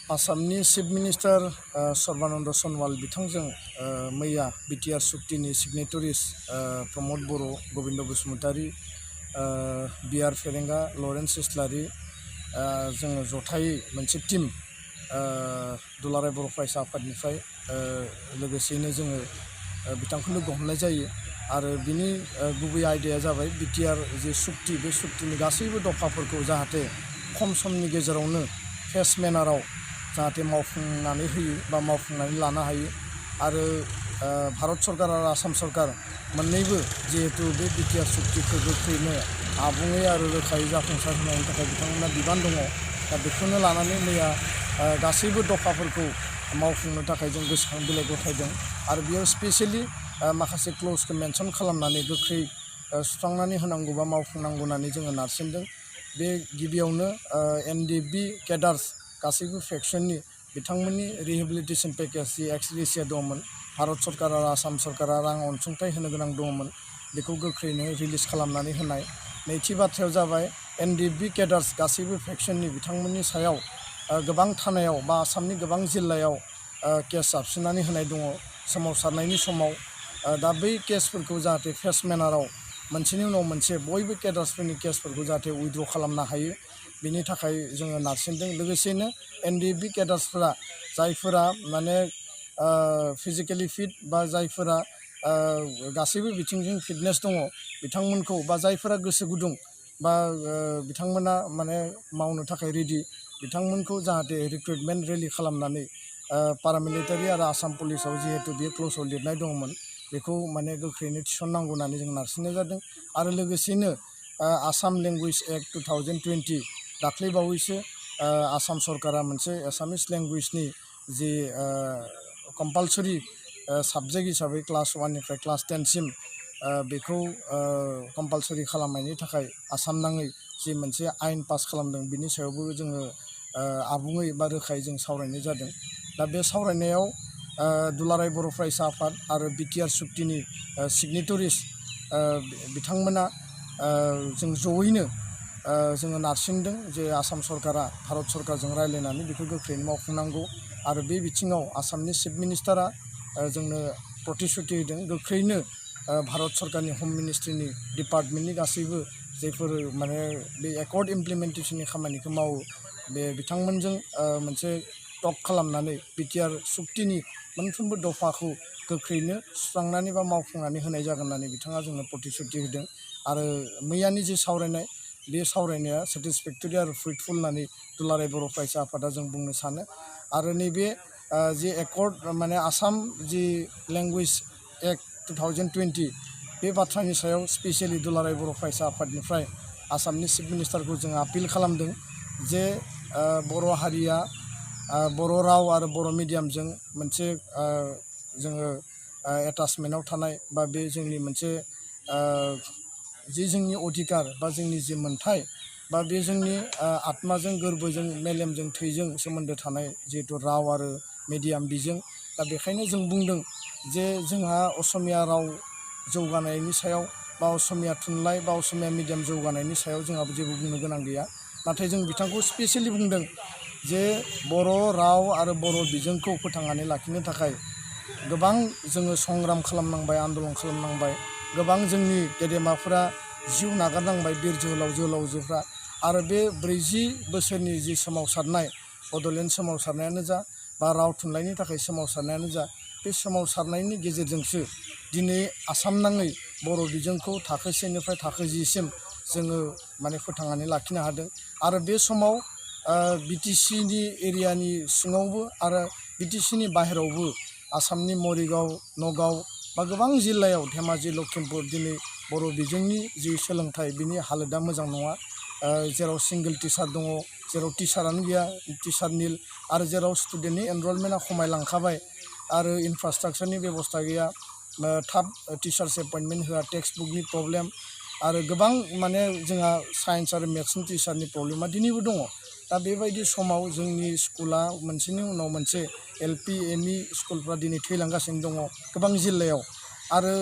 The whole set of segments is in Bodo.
आसामनि चिफ मिनिस्टार सर्बानन्द सनवाल बिथांजों मैया BTR सुक्तिनि सिगनेटरिस प्रमद बर', गोविन्द बसुमतारी, BR फेरेंगा, लरेन्स इस्लारि जोङो जथायै मोनसे टीम दुलाराय बर' फरायसा आफादनिफ्राय लोगोसेयैनो जोङो बिथांखौ लोगो हमनाय जायो आरो बिनि गुबै आयदाया जाबाय BTR जे सुक्ति बे सुक्तिनि गासैबो दफाफोरखौ जाहाथे खम समनि गेजेरावनो फेस मेनाराव जाहाथे मावफुंनानै होयो बा मावफुंनानै लानो हायो आरो भारत सरकार आरो आसाम सरकार मोन्नैबो जिहेतु बे BTR सुक्तिखौ गोख्रैनो आबुङै आरो रोखायै जाफुंसार होनायनि थाखाय बिथांमोना बिबान दङ। दा बेखौनो लानानै मैया गासैबो दफाफोरखौ मावफुंनो थाखाय जों गोसोखां बिलाइ गथायदों आरो बेयाव स्पेसियेलि माखासे क्ल'जखौ मेनसन खालामनानै गोख्रै सुस्रांनानै होनांगौ बा मावफुंनांगौ होननानै जोङो नारसिनदों। बे गिबियावनो NDB केडार्स गासैबो फेक्सननि बिथांमोननि रिहेबिलिटेसन पेकेज जि एक्स-ग्रेसिया दंमोन, भारत सरकार आरो आसाम सरकारा रां अनसुंथाइ होनो गोनां दंमोन, बेखौ गोख्रैनो रिलिज खालामनानै होनाय। नैथि बाथ्रायाव जाबाय NDB केडार्स गासैबो फेक्सननि बिथांमोननि सायाव गोबां थानायाव बा आसामनि गोबां जिल्लायाव केस जाबसिननानै होनाय दङ सोमावसारनायनि समाव। दा बै केसफोरखौ जाहाथे फेस मेनाराव मोनसेनि उनाव मोनसे बयबो केडार्सफोरनि केसफोरखौ जाहाथे उइथड्र खालामनो हायो, बिनि थाखाय जोङो नारसिनदों। लोगोसेनो NDB केडार्सफोरा जायफोरा माने फिजिकेलि फिट बा जायफोरा गासैबो बिथिंजों फिटनेस दङ बिथांमोनखौ बा जायफोरा गोसो गुदुं बा बिथांमोना माने मावनो थाखाय रेडि, बिथांमोनखौ जाहाथे रिक्रुटमेन्ट रेलि खालामनानै पारामिलिटारि आरो आसाम पुलिसाव जिहेतु बे क्ल'जआव लिरनाय दङमोन बेखौ माने गोख्रैनो थिसननांगौ होननानै जों नारसिननाय जादों। आरो लोगोसेनो आसाम लेंगुवेज एक्ट 2020 दाख्लैबावैसो आसाम सरकारा मोनसे एसामिस लेंगुवेजनि जि कम्पालसरि साबजेक्ट हिसाबै क्लास 1 निफ्राय क्लास 10 सिम बेखौ कम्पालसरि खालामनायनि थाखाय आसाम नाङै जि मोनसे आयेन पास खालामदों, बिनि सायावबो जोङो आबुङै बा रोखायै जों सावरायनाय जादों। दा बे सावरायनायाव दुलाराय बर' फरायसा आफाद आरो BTR सुक्तिनि सिगनेटरिस बिथांमोना जों जयैनो जोङो नारसिनदों जे आसाम सरकारा भारत सरकारजों रायज्लायनानै बेखौ गोख्रैनो मावफुंनांगौ आरो बे बिथिङाव आसामनि चिफ मिनिस्टारा जोंनो प्रतिश्रुति होदों गोख्रैनो भारत सरकारनि हम मिनिस्ट्रिनि डिपार्टमेन्टनि गासैबो जायफोर माने बे एकर्ड इमप्लिमेन्टेसननि खामानिखौ मावो बे बिथांमोनजों मोनसे टक खालामनानै BTR सुक्तिनि मोनफ्रोमबो दफाखौ गोख्रैनो सुस्रांनानै बा मावफुंनानै होनाय जागोन होननानै बिथाङा जोंनो प्रतिश्रुति होदों। आरो मैयानि जे सावरायनाय बे सावरायनाया सेटिसफेक्टरि आरो फ्रुइटफुल होननानै दुलाराय बर' फरायसा आफादा जों बुंनो सानो। आरो नैबे जे एकर्ड माने आसाम जि लेंगुवेज एक्ट 2020 बे बाथ्रानि सायाव स्पेसियेलि दुलाराय बर' फरायसा आफादनिफ्राय आसामनि चिफ मिनिस्टारखौ जों आपिल खालामदों जे बर' हारिया बर' राव आरो बर' मिडियामजों मोनसे जोङो एटाचमेन्टआव थानाय बा बे जोंनि मोनसे जि जोंनि अधिकार बा जोंनि जि मोन्थाय बा बे जोंनि आत्माजों गोरबोजों मेलेमजों थैजों सोमोन्दो थानाय जिहेतु राव आरो मिडियाम बिजों, दा बेखायनो जों बुंदों जे जोंहा असमिया राव जौगानायनि सायाव बा असमिया थुनलाइ बा असमिया मिडियाम जौगानायनि सायाव जोंहाबो जेबो बुंनो गोनां गैया, नाथाय जों बिथांखौ स्पेसियेलि बुंदों जे बर' राव आरो बर' बिजोंखौ फोथांनानै लाखिनो थाखाय गोबां जोङो संग्राम खालामनांबाय, आन्दलन खालामनांबाय, गोबां जोंनि गेदेमाफोरा जिउ नागारनांबाय, बिर जोहोलाव जोहोलावजोफ्रा। आरो बे 40 बोसोरनि जि सोमावसारनाय, बड'लेण्ड सोमावसारनायानो जा बा राव थुनलाइनि थाखाय सोमावसारनायानो जा, बे सोमावसारनायनि गेजेरजोंसो दिनै आसाम नाङै बर' बिजोंखौ थाखो 1 निफ्राय थाखो 10 सिम जोङो माने फोथांनानै लाखिनो हादों। आरो बे समाव BTCनि एरियानि सिङावबो आरो BTCनि बाहेरावबो आसामनि मरिगाव, नगाव बा गोबां जिल्लायाव धेमाजि, लखिमपुर दिनै बर' बिजोंनि जि सोलोंथाइ बिनि हालोदा मोजां नङा। जेराव सिंगोल टिचार दङ, जेराव टिचारानो गैया, टिचार निल, आरो जेराव स्टुडेन्टनि एनरलमेन्टआ खमायलांखाबाय आरो इनफ्रास्ट्राक्चारनि बेबस्था गैया, थाब टिचार्स एपइन्टमेन्ट होआ, टेक्सट बुकनि प्रब्लेम आरो गोबां माने जोंहा साइन्स आरो मेथ्सनि टिचारनि प्रब्लेमा दिनैबो दङ। दा बेबायदि समाव जोंनि स्कुला मोनसेनि उनाव मोनसे LP ME स्कुलफ्रा दिनै थैलांगासिनो दङ गोबां जिल्लायाव। आरो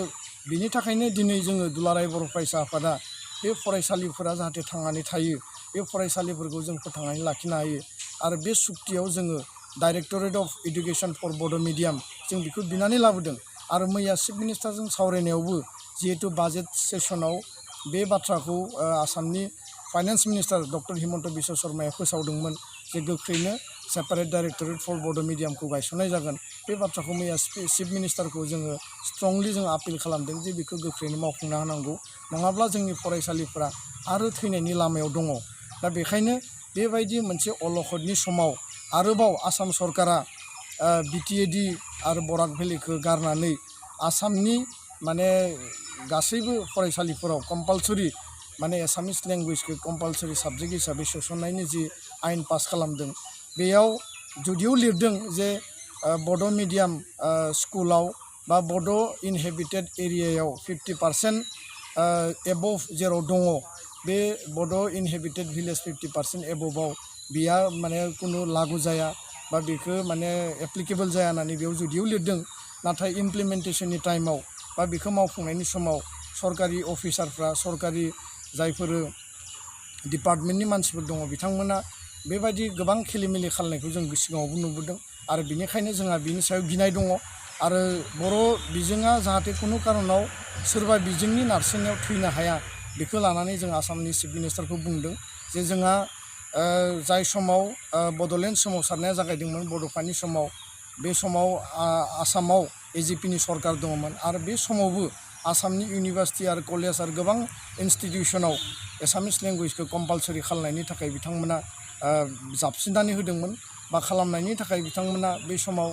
बिनि थाखायनो दिनै जोङो दुलाराय बर' फरायसा आफादा बे फरायसालिफोरा जाहाथे थांनानै थायो, बे फरायसालिफोरखौ जों फोथांनानै लाखिनो हायो आरो बे सुक्तियाव जोङो डाइरेक्टरेट अफ एडुकेशन फर बड' मिडियाम जों बेखौ बिनानै लाबोदों आरो मैया चिफ मिनिस्टारजों सावरायनायावबो जिहेतु बाजेट सेसनाव बे बाथ्राखौ आसामनि finance minister doctor Himanta Biswa शर्माया फोसावदोंमोन जे गोख्रैनो सेपारेट डाइरेक्टरेट फर बड' मिडियामखौ गायसननाय जागोन बे बाथ्राखौ मैया चिफ मिनिस्टारखौ जोङो स्ट्रंलि जों आपिल खालामदों जे बेखौ गोख्रैनो मावफुंना होनांगौ नङाब्ला जोंनि फरायसालिफोरा आरो थैनायनि लामायाव दङ दा बेखायनो बेबायदि मोनसे अलखदनि समाव आरोबाव आसाम सरकारा बिटिएडि आरो बराक भेलिखौ गारनानै आसामनि माने गासैबो फरायसालिफोराव कम्पालसरि माने एसामिस लेंगुवेजखौ कम्पालसरि साबजेक्ट हिसाबै सोसननायनि जि आयेन पास खालामदों बेयाव जुदिও लिरदों जे बड' मिडियाम स्कुलाव बा बड' इनहेबिटेड एरियायाव 50% एबभ जेराव दङ बे बड' इनहेबिटेड भिलेज 50% एबभआव बिया माने कुनु लागु जाया बा बेखौ माने एप्लिकेबल जाया होननानै बेयाव जुदिও लिरदों नाथाय इमप्लिमेन्टेसननि टाइमाव बा बेखौ मावफुंनायनि समाव सरकारि अफिसारफ्रा सरकारि जायफोर डिपार्टमेन्टनि मानसिफोर दङ बिथांमोना बेबायदि गोबां खेलिमेलि खालामनायखौ जों सिगाङावबो नुबोदों आरो बेनिखायनो जोंहा बिनि सायाव गिनाय दङ आरो बर' बिजोङा जाहाथे खुनु कारनाव सोरबा बिजोंनि नारसिननायाव थैनो हाया बेखौ लानानै जों आसामनि चिफ मिनिस्टारखौ बुंदों जे जोंहा जाय समाव बड'लेण्ड सोमावसारनाया जागायदोंमोन बड'फानि समाव बे समाव आसामाव एजिपिनि सरकार दङमोन आरो बे समावबो आसामनि इउनिभार्सिटि आरो कलेज आरो गोबां इनस्टिटिउसनाव एसामिस लेंगुवेजखौ कम्पालसरि खालामनायनि थाखाय बिथांमोना जाबसिननानै होदोंमोन बा खालामनायनि थाखाय बिथांमोना बे समाव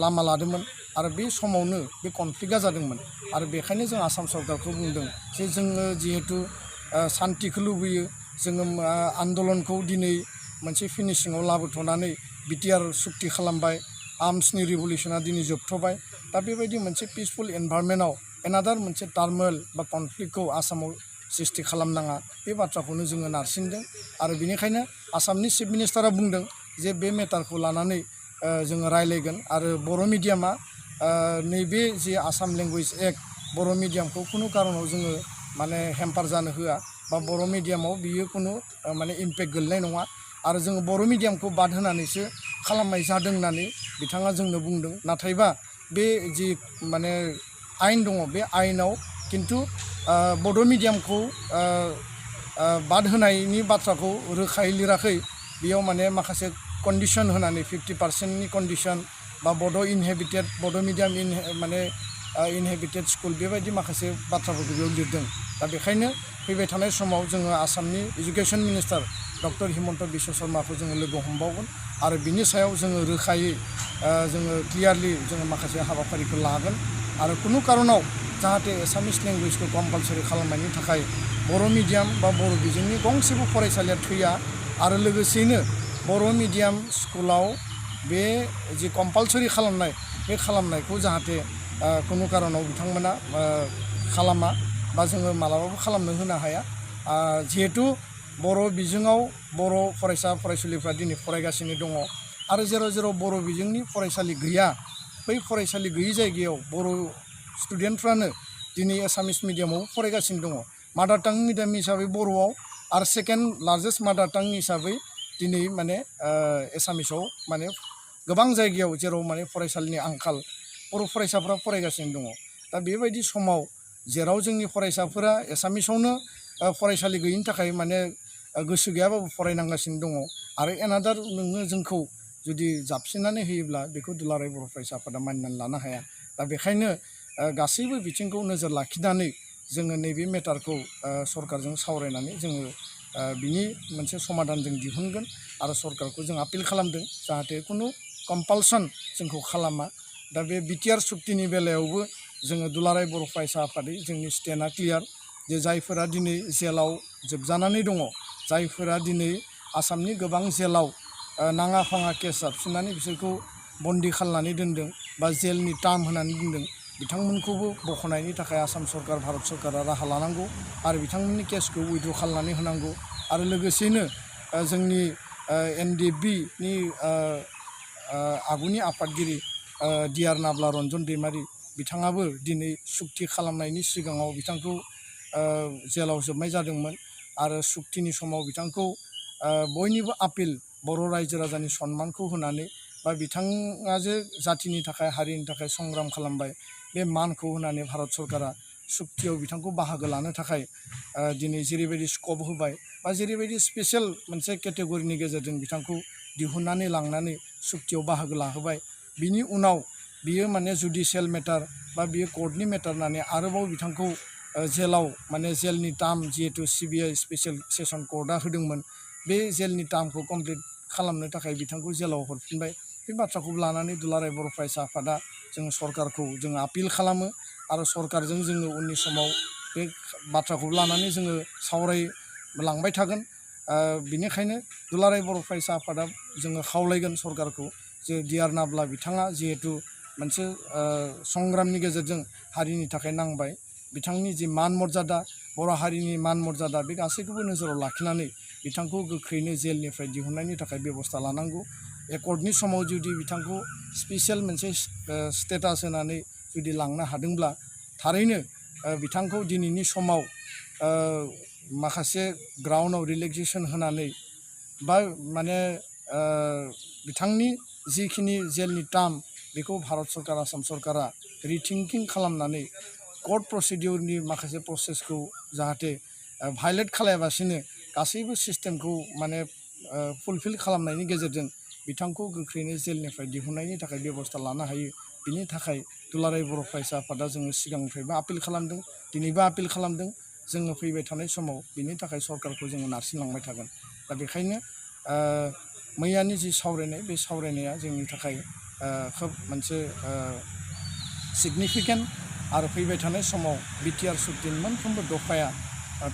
लामा लादोंमोन आरो बे समावनो बे कनफ्लिक्टआ जादोंमोन आरो बेखायनो जों आसाम सरकारखौ बुंदों जे जोङो जिहेतु शान्तिखौ लुबैयो जोङो आन्दलनखौ दिनै मोनसे फिनिशिङाव लाबोथ'नानै बिटिआर सुक्ति खालामबाय आर्म्सनि रिभलिउसना दिनै जोबथ'बाय दा बेबायदि मोनसे पिसफुल एनभायरनमेन्टआव एनादार मोनसे टार्मोल बा कनफ्लिक्टखौ आसामाव सृष्टि खालामनाङा बे बाथ्राखौनो जोङो नारसिनदों आरो बेनिखायनो आसामनि चिफ मिनिस्टारा बुंदों जे बे मेटारखौ लानानै जोङो रायलायगोन आरो बर' मिडियामा नैबे जे आसाम लेंगुवेज एक्ट बर' मिडियामखौ खुनु कारनाव जोङो माने हेम्पार जानो होआ बा बर' मिडियामाव बियो खुनु माने इम्पेक्ट गोलैनाय नङा आरो जोङो बर' मिडियामखौ बाद होनानैसो खालामनाय जादों होननानै बिथाङा जोंनो बुंदों नाथायबा बे जि माने आयेन दङ बे आयेनाव खिन्थु बड' मिडियामखौ बाद होनायनि बाथ्राखौ रोखायै लिराखै बेयाव माने माखासे कन्डिसन होनानै 50%नि कन्डिसन बा बड' इनहेबिटेड बड' मिडियाम माने इनहेबिटेड स्कुल बेबायदि माखासे बाथ्राफोरखौ बेयाव लिरदों दा बेखायनो फैबाय थानाय समाव जोङो आसामनि education minister doctor Himanta Biswa शर्माखौ जोङो लोगो हमबावगोन आरो बिनि सायाव जोङो रोखायै जोङो क्लियारलि जोङो माखासे हाबाफारिखौ लागोन आरो खुनु कारनाव जाहाथे एसामिस लेंगुवेजखौ कम्पालसरि खालामनायनि थाखाय बर' मिडियाम बा बर' बिजोंनि गंसेबो फरायसालिया थैया आरो लोगोसेयैनो बर' मिडियाम स्कुलाव बे जि कम्पालसरि खालामनाय बे खालामनायखौ जाहाथे खुनु कारनाव बिथांमोना खालामा बा जोङो मालाबाबो खालामनो होनो हाया जिहेतु बर' बिजोङाव बर' फरायसा फरायसुलिफ्रा दिनै फरायगासिनो दङ आरो जेराव जेराव बर' बिजोंनि फरायसालि गैया बै फरायसालि गैयै जायगायाव बर' स्टुडेन्टफ्रानो दिनै एसामिस मिडियामाव फरायगासिनो दङ मादार टां मिडियाम हिसाबै बर'आव आरो सेकेन्ड लार्जेस्ट मादार टां हिसाबै दिनै माने एसामिसाव माने गोबां जायगायाव जेराव माने फरायसालिनि आंखाल बर' फरायसाफ्रा फरायगासिनो दङ दा बेबायदि समाव जेराव जोंनि फरायसाफोरा एसामिसावनो फरायसालि गैयिनि थाखाय माने गोसो गैयाबाबो फरायनांगासिनो दङ आरो एनादार नोङो जोंखौ जुदि जाबसिननानै होयोब्ला बेखौ दुलाराय बर' फरायसा आफादा मानिनानै लानो हाया दा बेखायनो गासैबो बिथिंखौ नोजोर लाखिनानै जोङो नैबे मेटारखौ सरकारजों सावरायनानै जोङो बिनि मोनसे समाधान जों दिहुनगोन आरो सरकारखौ जों आपिल खालामदों जाहाथे खुनु कम्पालसन जोंखौ खालामा दा बे बिटिआर सुक्तिनि बेलायावबो जोङो दुलाराय बर' फरायसा आफादै जोंनि स्टेन्डआ क्लियार जे जायफोरा दिनै जेलाव जोबजानानै दङ जायफोरा दिनै आसामनि गोबां जेलाव नाङा फाङा केस जाबसिननानै बिसोरखौ बन्दी खालामनानै दोनदों बा जेलनि टार्म होनानै दोनदों बिथांमोनखौबो बख'नायनि थाखाय आसाम सरकार भारत सरकारा राहा लानांगौ आरो बिथांमोननि केसखौ उइद्र' खालामनानै होनांगौ आरो लोगोसेयैनो जोंनि एनडिएफबिनि आगुनि आफादगिरि डिआर नाब्ला रन्जन दैमारि बिथाङाबो दिनै सुक्ति खालामनायनि सिगाङाव बिथांखौ जेलाव जोबनाय जादोंमोन आरो सुक्तिनि समाव बिथांखौ बयनिबो आपिल बर' रायजो राजानि सन्मानखौ होनानै बा बिथाङा जे जातिनि थाखाय हारिनि थाखाय संग्राम खालामबाय बे मानखौ होनानै भारत सरकारा सुक्तियाव बिथांखौ बाहागो लानो थाखाय दिनै जेरैबायदि स्कप होबाय बा जेरैबायदि स्पेशेल मोनसे केटेगरिनि गेजेरजों बिथांखौ दिहुननानै लांनानै सुक्तियाव बाहागो लाहोबाय बिनि उनाव बियो माने जुडिशियेल मेटार बा बियो कर्टनि मेटार होननानै आरोबाव बिथांखौ जेलाव माने जेलनि टार्म जिहेतु सिबिआइ स्पेशेल सेसन कर्टआ होदोंमोन बे जेलनि टार्मखौ कमप्लिट खालामनो थाखाय बिथांखौ जेलाव हरफिनबाय बे बाथ्राखौ लानानै दुलाराय बर' फरायसा आफादा जों सरकारखौ जों आपिल खालामो आरो सरकारजों जोङो उननि समाव बे बाथ्राखौ लानानै जोङो सावरायलांबाय थागोन बिनिखायनो दुलाराय बर' फरायसा आफादा जोङो खावलायगोन सरकारखौ जे डिआर नाब्ला बिथाङा जिहेतु मोनसे संग्रामनि गेजेरजों हारिनि थाखाय नांबाय बिथांनि जि मान मर्यादा बर' हारिनि मान मर्यादा बे गासैखौबो नोजोराव लाखिनानै बिथांखौ गोख्रैनो जेलनिफ्राय दिहुननायनि थाखाय बेबस्था लानांगौ एकर्डनि समाव जुदि बिथांखौ स्पेशेल मोनसे स्टेटास होनानै जुदि लांनो हादोंब्ला थारैनो बिथांखौ दिनैनि समाव माखासे ग्राउन्डआव रिलेक्सेसन होनानै बा माने बिथांनि जिखिनि जेलनि टार्म बेखौ भारत सरकार आसाम सरकारा रिथिंकिं खालामनानै कर्ट प्रसिडिउरनि माखासे प्रसेसखौ जाहाथे भायलेट खालायाबासिनो गासैबो सिस्टेमखौ माने फुलफिल खालामनायनि गेजेरजों बिथांखौ गोख्रैनो जेलनिफ्राय दिहुननायनि थाखाय बेबस्था लानो हायो बिनि थाखाय दुलाराय बर' फरायसा आफादा जोङो सिगांनिफ्रायबो आपिल खालामदों दिनैबो आपिल खालामदों जोङो फैबाय थानाय समाव बिनि थाखाय सरकारखौ जोङो नारसिनलांबाय थागोन दा बेखायनो मैयानि जि सावरायनाय बे सावरायनाया जोंनि थाखाय खोब मोनसे सिगनिफिकेन्ट आरो फैबाय थानाय समाव बिटिआर सुक्तिनि मोनफ्रोमबो दफाया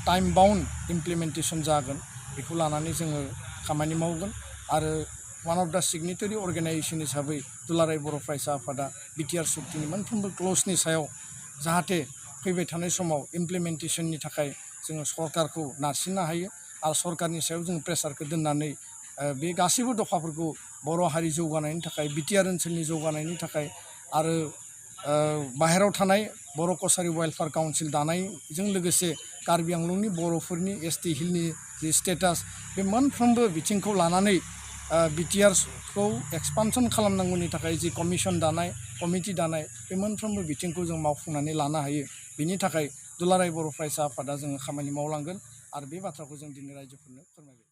टाइम बाउन्ड इमप्लिमेन्टेसन जागोन बेखौ लानानै जोङो खामानि मावगोन आरो वान अफ दा सिगनेटारि अर्गेनाइजेसन हिसाबै दुलाराय बर' फरायसा आफादा बिटिआर सुक्तिनि मोनफ्रोमबो क्लजनि सायाव जाहाथे फैबाय थानाय समाव इमप्लिमेन्टेसननि थाखाय जोङो सरकारखौ नारसिननो हायो आरो सरकारनि सायाव जों प्रेसारखौ दोननानै बे गासैबो दफाफोरखौ बर' हारि जौगानायनि थाखाय बिटिआर ओनसोलनि जौगानायनि थाखाय आरो बाहेरायाव थानाय बर' कसारि वेलफेयार काउन्सिल दानायजों लोगोसे कार्बि आंलंनि बर'फोरनि एसटि हिलनि जि स्टेटास बे मोनफ्रोमबो बिथिंखौ लानानै बिटिआरखौ एक्सपानसन खालामनांगौनि थाखाय जि कमिसन दानाय कमिटि दानाय बे मोनफ्रोमबो बिथिंखौ जों मावफुंनानै लानो हायो बिनि थाखाय दुलाराय बर' फरायसा आफादा जोङो खामानि मावलांगोन आरो बे बाथ्राखौ जों दिनै रायजोफोरनो फोरमायबाय।